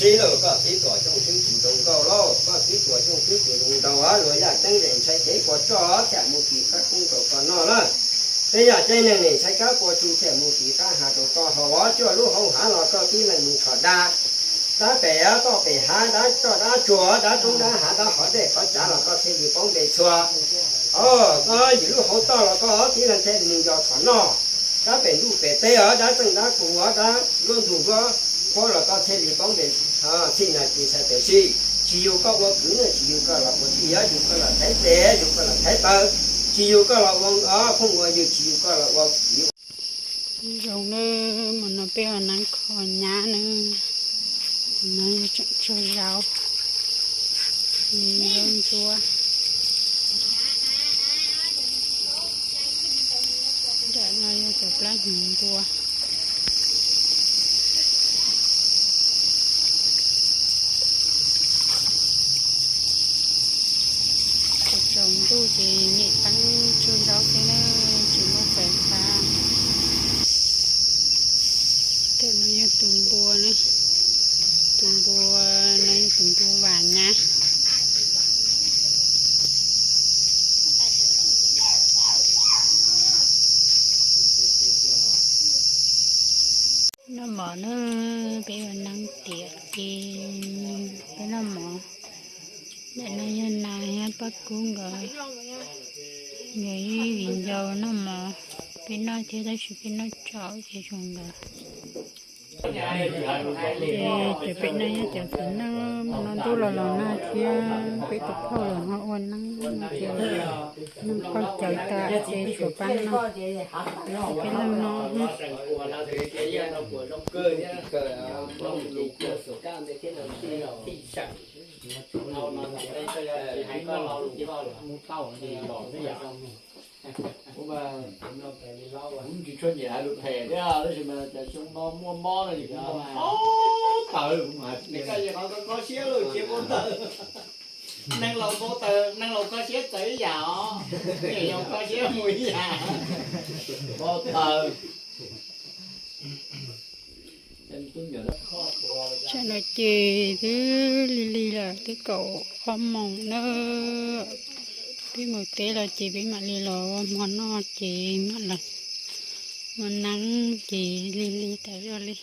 Txiv lauj, koj txiv tuam xyoo twb tus zoo nkauj lauj, koj txiv tuam xyoo twb tus zoo nraug, luag yaj ceeb ntshai kev kua tsoj thiaj mus kis qab koob rau koj noj na. Peb yaj ceeb neeg nim ntshai kab kua tsu thiaj mus kis qab hav rau koj haus, cuaj lub hauv hav los koj tib leeg mus tshom da. Dab pem toj pem hav, dab tsoj dab tsuag, dab roob dab hav, dab qhov dej qhov tsav los koj thiaj li poob npe txhua. Os, koj yim lub hauv toj los koj tib leeg thiaj mus yos tshom noj. Dab pem ntuj pem teb os, dab txeej dab kus os, dab nruab ntug nruab qhuab los koj thiaj li poob npe txhij no ci ntshai pem sib. Tsis yug koj ua kwv, tsis yug koj los ua tij, yog yug koj los thaiv tes, yug koj los thaiv taw, tsis yug koj los ua phooj ua ywg, tsis yug koj los ua kwv. Zoo na, hmo no peb ho nab kho nyab na, no yog tseem tsaug zau, zaub ntsuab. Nram no yog cov plab hnyuv npua. Tsaus ntuj ces nyem teeb tsuag zaub xwb na, tsis muaj pes qab. Tej no yog tus npua na, tus npua no yog tus npua vam nyab. Noj mov na, peb ua neeb tiam ces peb noj mov. Ntawm no yog nas thiab paj kub nkawd, nkawd ib viv ncaus noj mov. Peb noj thiab tab sis peb noj tsaus ces zoo ntawd. Ces cov pem no yog cov txiv neej hmo no ntuj los los nag thiab peb tus phauj los ho ua neeb ces noj qaug cawv tas ces tshuav pab noj. Peb leeg no. Kuv tsis tshua nyiam hais lus phem thiab, tab sis mas cov xyoo no muaj mob no ces kuv npau taws, kuv mas hais tias koj yog qhov koj kho siab lawm ces npau taws. Neeg laus npau taws, neeg laus kho siab txawv ib yam os, yog kho siab mus ib yam. Npau taws. Tsam no ces twb lig lig lawm, twb kaum ob moos na. Peb mus teb los ces peb mam li los ua hmo noj ces mam los ua neeb ces lig lig tas zog li.